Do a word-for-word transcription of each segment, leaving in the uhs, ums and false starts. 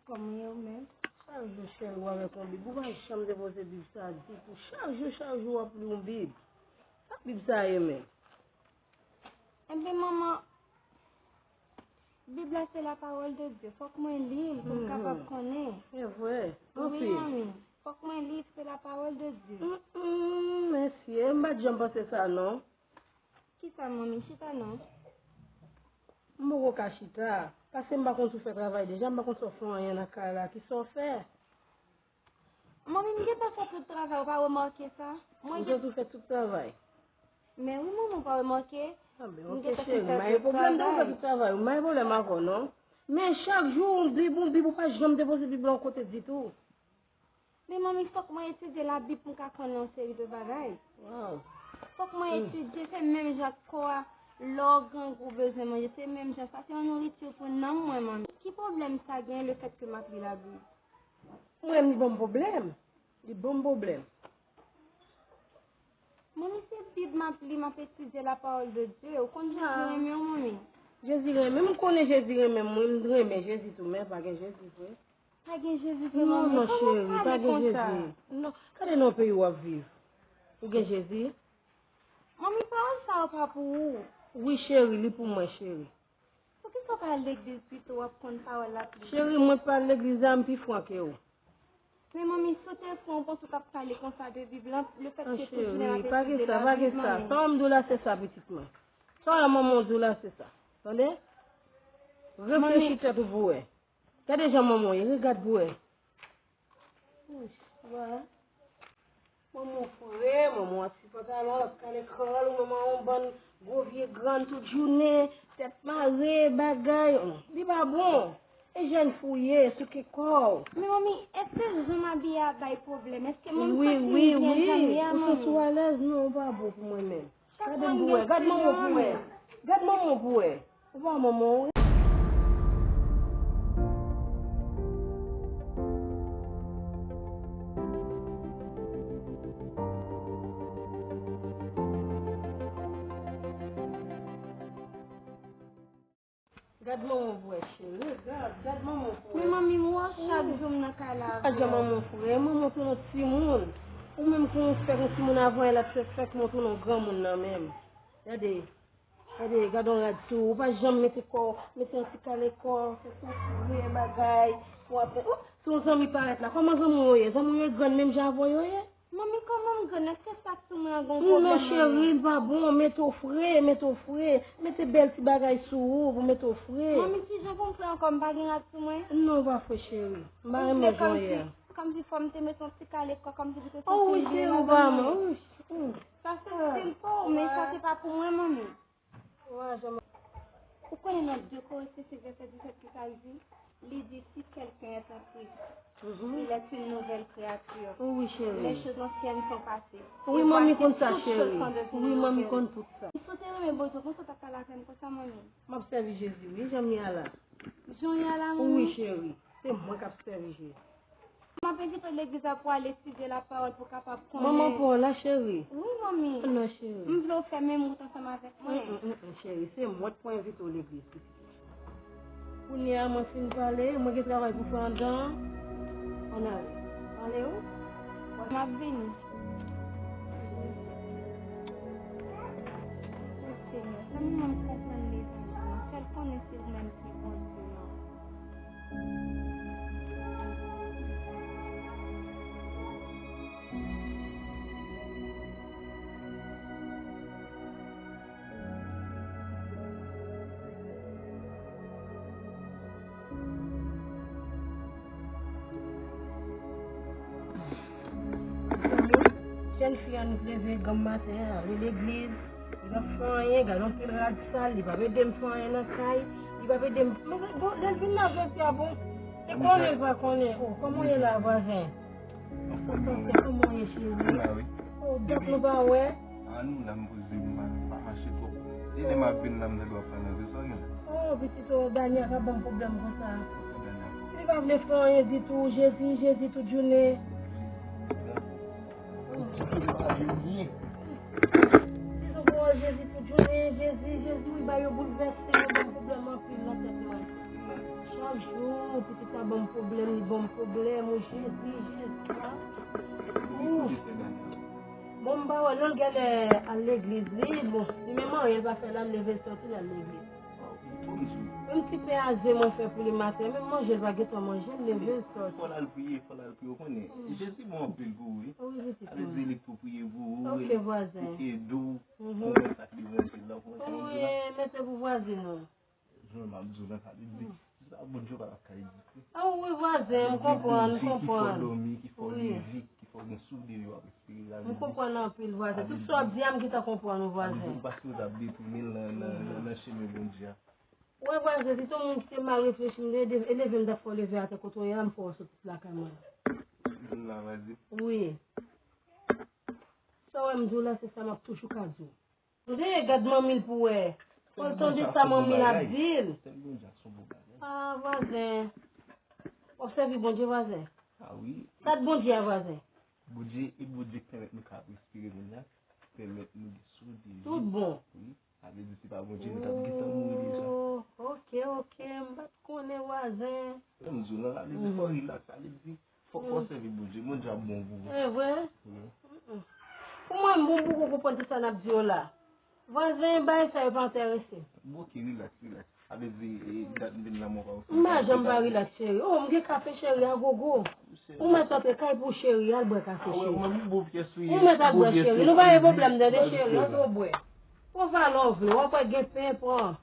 Kòman ye ou menm? Chak jou chèl ou avèk yon bib. Ou pa janm depoze bib sa ditou. Chak jou, chak jou w ap li yon bib. Sa bib sa ye menm? Enben, manman, bib la se la pawòl de Dye. Fòk mwen li l pou m kapab konnen. Se vre. Wi, manmi. Fòk mwen li, se la pawòl de Dye. Mesye, m pa t janm panse sa non. Kisa, manmi? Chita non. M poko ka chita. Paske m pa konn si w fè travay deja, m pa konn si w fè anyen nan kay la. Kisa w fè? Manmi, m gentan fè tout travay, ou pa remake sa? Mwen ou gentan fè tout travay? Men wi, manman, ou pa remake? Anben, ok, cheri, m pa gen pwoblèm de ou fè tout travay. M pa gen pwoblèm avè w non. Men chak jou, yon bib, yon bib, ou pa janm depoze bib la yon kote ditou. Men manmi, fòk mwen etidye Labib pou m ka konnen yon seri de bagay. Fòk mwen etidye, se menm jan ak kò a, lè w grangou bezwen manje, se menm jan sa, se yon nouriti pou nanm mwen, manmi. Ki pwoblèm sa gen lefètke m ap li Labib? Mwen, li ban m pwoblèm. Li ban m pwoblèm. Manmi, se Bib m ap li, m ap etidye la pawòl de Dye. Ou konn Jezi renmen w, manmi? Jezi renmen m, m konnen Jezi renmen m, wi, m renmen Jezi tou, men pa gen Jezi vre. Pa gen Jezi vre, manmi? Non, non, cheri, pa gen Jezi. Non, gade nan peyi w ap viv. Ou gen Jezi? Manmi, pawòl sa yo pa pou ou. Wi, cheri, li pou mwen, cheri. Poukisa w pa al legliz pito, w ap konn pawòl la plis? Cheri, mwen pa al legliz la, m pi fran ke w. Men manmi, si w te fran, w panse w t ap pale konsa de Bib lan, lefètke tout jounen w ap etidye Labib, manmi? Sa m di w la, se sa, pitit mwen. Sa manman w di w la, se sa. Tande? Reflechi tèt ou pou wè. Gade jan manman w ye, regad pou wè. Wouch, wè. Manman w fre, manman w ap ti pantalon, l ap kale kò l, ou menm w a yon bann gwo vye grann tout jounen, tèt mare, bagay. Li pa bon. E jèn fi w ye, souke kò w. Men manmi, èske jan m abiye a bay pwoblèm? Èske manmi santi m byen jan m ye a, manmi? Wi, wi, wi. Ou santi w alèz? Non, ou pa bon pou mwen menm. Gade m pou wè, gad manman w pou wè. Gad manman w pou wè. Ou pa manman w wi. Gad manman w pou wè, cheri. Gad, gad manman w pou wè. Men manmi, m wè w chak jou m nan kay la avè w. Gad jan manman w fre, manman w tounen yon timoun. Ou menm kon w fèk yon timoun avan yè, l ap fèk, fèk manman w tounen yon granmoun nan menm. Gade, gade, gad yon rad sou ou. Ou pa janm mete kò w, mete yon ti kale kò w, fè soufri bagay. Pou w ap, oh, si yon zanmi parèt la, kòman zanmi w yo ye? Zanmi w yo grann menm jan avè w yo ye? Manmi, kòman m grenn? Èske sa k sou mwen an gon pwoblèm? Non, cheri, l pa bon. Mete w fre, mete w fre. Mete bèl ti bagay sou ou pou mete w fre. Manmi, kijan pou m fè ankò? M pa gen rad sou mwen? Non, w pa fre, cheri. M pa renmen jan w ye a. Kòmsi fò m te mete yon ti kale kò, kòmsi pou te santi m byen ladan mwen. Oh, wi, cheri, ou pa bon. Sa se stil pa w, men sa se pa pou mwen, manmi. Ou konnen nan de Korentyen senk vèsè disèt ki sa l di? Li di, si quelqu'un est en Christ, il est une nouvelle créature. Oh wi, cheri. Les choses anciennes sont passées. Wi, manmi konn sa, cheri. Wi, manmi konn tout sa. Si w te renmen Bondye, konsa w t ap pale avè m konsa, manmi? M ap sèvi Jezi, wi, jan m ye a la. Jan w ye a la, manmi? Wi, cheri. Se mwen k ap sèvi Jezi. M ap envite w legliz la pou w al etidye lapawòl pou w kapab konnen. Manman pa w la, cheri? Wi, manmi. Ann nan, cheri. M vle w fè menm wout ansanm avèk mwen. Mm, mm, mm, cheri, se mwen k pou envite w legliz, pitit. Kounye a, mwen fin pale, mwen gen travay pou fè anndan an. Ann ale. Ann ale, wi. M ap vini. O Senyè, fè m menm konprann legliz la. Fè l konnen se ou menm ki Bondye an. Jèn fi an leve granm maten an, ale legliz. Li p ap fè anyen, gade yon pil rad sal, li p ap ede m fè anyen nan kay, li p ap ede m. Men bon, lè l vin la jodi a, bon, li konnen, li pa konnen. Oh, kòman w ye la, vwazen? Anfòm, kòman w ye, cheri? Oh, dat nou pa wè. A, nou la, m poze m, m pa, m pa mache twòp. E lè m ap vin la, m tande w ap pale anglè, sa w gen la? Oh, pitit, oh, Dani a ka ban m pwoblèm konsa. Li pa vle fè anyen ditou, Jezi, Jezi, tout jounen. Li toujou pale byen. Li toujou pale Jezi tout jounen, Jezi, Jezi, wi, ba yo boulvèse, yo ban m pwoblèm anpil nan tèt mwen. Chak Jou, pitit la ban m pwoblèm, li ban m pwoblèm, o Jezi, Jezi, a. Ou. Bon, m pa wè, non, l genlè al legliz, li, bon, li menm anyen l pa fè, l al leve l sòti, l al legliz. Menm ti pen a ze mwen fè pou li maten, menm manje l pa gentan manje, l leve l sòti. Fò l al priye, fò l al priye, ou konnen. Jezi bon anpil pou ou, wi. Wi, pitit mwen. Sa vle di li pou priye pou ou, wi. Ok, vwazen. Li ede w konprann sa k levanjil la, ou konprann sa m di la? Wi, men se pou vwazen nou. Jan m ap di w nan sa, li di, se sa Bondye pa t ap ka egziste. A wi, vwazen, m konprann, m konprann. Li di Bondye ki fè w dòmi, ki fè w leve, ki fè w gen souri, yo ap espere lavi. M konprann anpil, vwazen. Tout sa w ap di a, m gentan konprann ou, vwazen. Li di, paske w t ap detounen l nan, nan, nan, nan chemen Bondye a. Ou wè, vwazen, si se yon moun ki te mal reflechi, m te leve, e leve m t ap fè w leve atè kote w ye a, m fè w soti lakay mwen. Vin la, vwazen. Wi. Sa w wè m di w la, se sa m ap toujou ka di w. Tande, gad manmi l pou wè. Fò l tande sa manmi l ap di l. Sèl Bondye a son bon bagay. A, vwazen. W ap sèvi Bondye, vwazen? A wi. Gad Bondye a, vwazen. Bondye, e Bondye k pèmèt nou ka respire kounye a, pèmèt nou gen souri. Tout bon. Wi. Sa vle di se pa Bondye, nou t ap gentan mouri deja. Oh, ok, ok, m pa t konnen, vwazen. Sa m di w lan, sa vle di fò w rilaks, sa vle di fòk w sèvi Bondye, Bondye ap bon pou ou. E vre? Wi. Mm-mm. Pou mwen, m bon pou ou konprann tout sa n ap di yo la. Vwazen, bagay sa yo pa enterese m. Bon, ok, rilaks, rilaks. Sa vle di, e, dat m vin la, mwen pa wè. M pa janm pa rilaks, cheri. Oh, m gen kafe, cheri, a gogo. Ou mèt antre kay pou cheri, al bwè kafe, cheri. Ou mèt al bwè, cheri. Nou pa gen pwoblèm, tande, cheri, antre w bwè. Pran valè w vle, w ap wè gen pen, pran.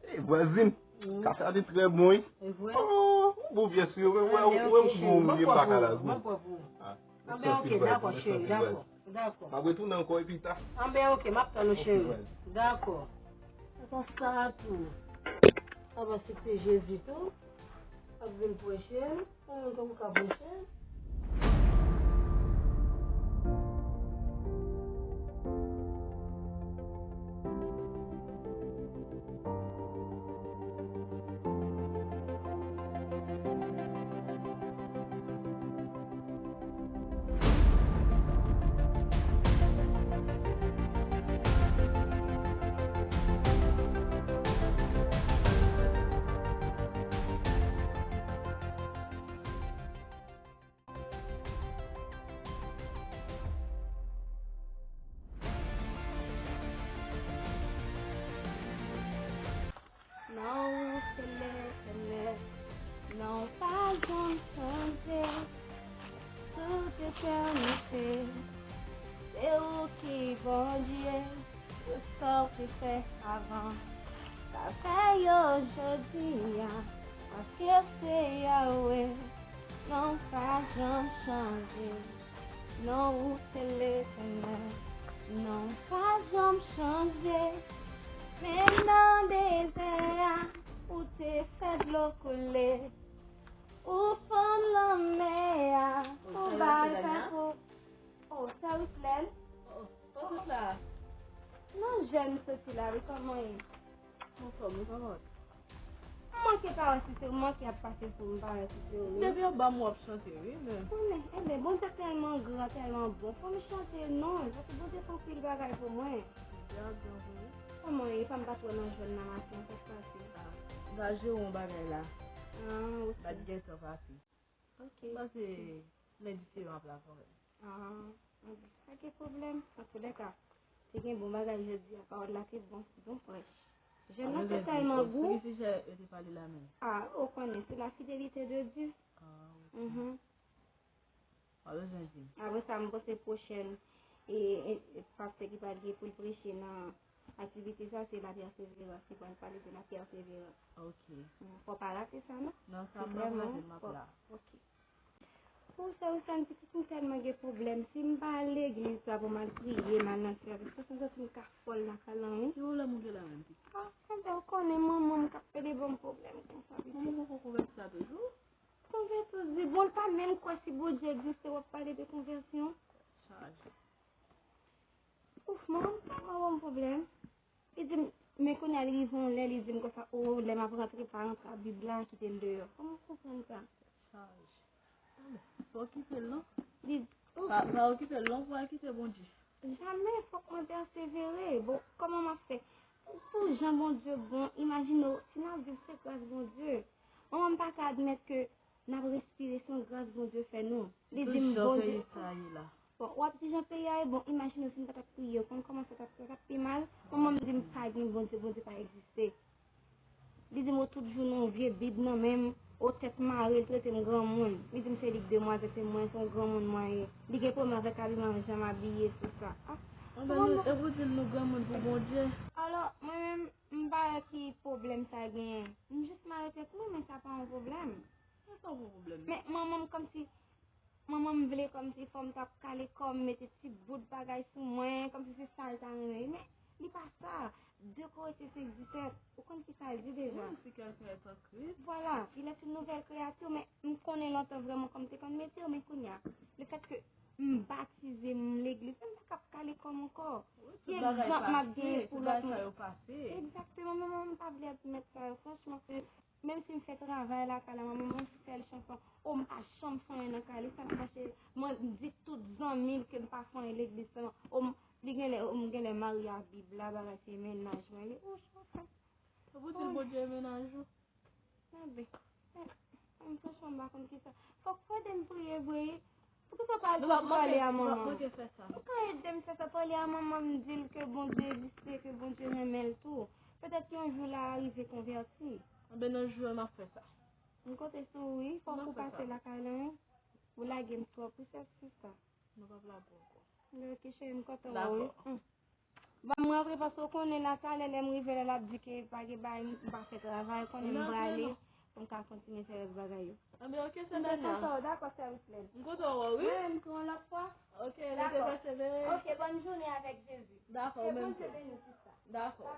Ey, vwazin, kafe a te trè bon, wi. E vre? Oh, bon, byen si, ou wè, ou wè, ou wè, m bon, m pa ka lagou. Anben, ok, dakò, cheri, dakò, dakò. M ap retounen ankò epi ta. Anben, ok, m ap tann ou, cheri. Dakò. Se konsa tou. Sa va site Jezi tou. Ap vin preche. Ou menm tou ou ka preche. Non, ou se Letènèl. Non, ou pa janm chanje. Tout etènite, se ou ki Bondye. Tout sa ou te fè avan, sa fè yo jodi a, paske ou se Yahweh. Non, ou pa janm chanje. Non, ou se Letènèl. Non, ou pa janm chanje. Menm nan dezè a, ou te fè dlo koule. Ou fann lanmè a, ou bay pen pou. Oh, Sè Wislèn? Oh, oh, sot la. Non, jèn soti la, wi, kòman ye? Anfòm, wi, kòman w? M manke pa wè si se ou, m manke ap pase sou m, pa wè si se ou, wi. Depi anba m w ap chante, wi, men. Konnen, enben, Bondye tèlman gran, tèlman bon, fò m chante, non, paske Bondye fè anpil bagay pou mwen. Bondye ap bon pou ou. Kòman ye? Pa m pa t wè nan jèn nan maten, sa k pase? Ah, m ta jere yon bagay la. Ah, ok. M pa t gen tan pase. Ok. M panse men di se yon ap la kanmenm. Ah, ok. Pa gen pwoblèm. Antoulèka, te gen bon bagay jodi a, pawòl la te bon, bon prèch. Jèn nan te tèlman gou. Ki sijè yo te pale la menm? Ah, ou konnen, se la fidélité de Dieu. Ah, ok. Mhm. Pa bezwen di m. Apre sa, m panse pwochèn, e, e, e, pastè ki pral gen pou l preche nan aktivite sa, se la pèseverans, li pral pale de la pèseverans. Ok. Mm, fò w pa rate sa, non. Non, sa m p ap rate, m ap la. Ok. Ou sè, ou sè, pitit, m tèlman gen pwoblèm. Si m pa al legliz la pou m al priye, m al nan sèvis, sa, sa, sa, m ka fòl lakay lan, wi. Ki pwoblèm ou gen la menm, pitit? Ah, enben, ou konnen manman m k ap pede ban m pwoblèm konsa, pitit. Manman w poko konvèti sa toujou? Konvèti, ou di, bon, l pa menm kwè si Bondye egziste, w ap pale de konvèsyon. Chaje. Ouf, manman m tèlman ban m pwoblèm. Li di m, men kounye a li rive yon lè, li di m konsa, o, lè m ap rantre, pa rantre ak Bib la, kite l deyò. Kòman w konprann sa? Chaje. Fò w kite l non. Li, ouf. Pa, pa okipe l non, fò w kite Bondye. Jamè, fòk mwen pèsevere. Bon, kòman m ap fè? Pou jan Bondye bon, imajine w, si n ap viv se gras Bondye. Manman m pa ka admèt ke n ap respire se yon gras Bondye fè nou. Li di m Bondye. Bon, w ap di jan peyi a ye, bon, imajine w si m pa t ap priye, w konn kòman sa t ap, sa t ap pi mal. Manman m di m pa gen Bondye, Bondye pa egziste. Li di m, "O, tout jounen w vye bib nan men m, o, tèt mare, l trete m granmoun." Li di m, "Se li k demwazèl, se mwen, se yon granmoun mwen ye. Li gen pwoblèm avèk abiman, jan m abiye, tout sa." Ah, Anben, nou, e pou di l nou granmoun pou Bondye. Alò, mwen menm, m pa wè ki pwoblèm sa genyen. M jis mare tèt mwen, men sa pa yon pwoblèm. Sa pa yon pwoblèm. Men manman m kòmsi, manman m vle kòmsi fò m t ap kale kò m, mete ti bout bagay sou mwen, kòmsi se sa l ta renmen. Men li pa sa. De Korentyen senk disèt, ou konn ki sa l di deja? Wi, si quelqu'un est en Christ. Voilà, il est une nouvelle créature, men m konnen lontan vrèman kòm m te konn mete yo, men kounye a, le fait que m batize, m legliz, m pa ka ap kale kò m ankò. Wi, tout bagay pase, tout bagay sa yo pase. Egzakteman, men mwen m pa vle admèt sa yo, franchman. Menm si m fè travay lakay la, mwen menm yon sèl chanson, o, m pa janm fè anyen nan kay li, sa k mache, mwen m di tout zanmi l ke m pa fè anyen legliz sèlman, o, m, li genlè, o, m genlè marye ak Bib la, bagay se mennaj mwen ye, o, chanson. Sa pou di l Bondye e mennaj ou? Anben, eh, franchman, m pa konn kisa. Fòk fò ede m priye vre. Poukisa w pa al pale a manman? Ou ka ede m fè sa, pale a manman m, di l ke Bondye egziste, ke Bondye renmen l tou. Petèt yon jou l a rive konvèti. Anben, nan jou a, m ap fè sa. M konte sou ou, wi. Fòk ou pase lakay la, wi. Ou lage m twòp, wi, sèl sista. Nou p ap lage w ankò. Ok, cheri, m kontan wè w, wi. Dakò. Ban m rantre, paske w konnen la, talè, lè m rive la, l ap di ke pa gen bagay, m pa fè travay, ou konnen m prale, pou m ka kontinye fè rès bagay yo. Anben, ok, sè Dania. M kontan wè w, dakò, sè Wislène. M kontan wè w, wi. Mwen menm tou, yon lòt fwa. Ok, rete pèsevere. Ok, bòn jounen avèk Jezi. Dakò, ou menm tou. Ke Bondye beni w, sista. Dakò.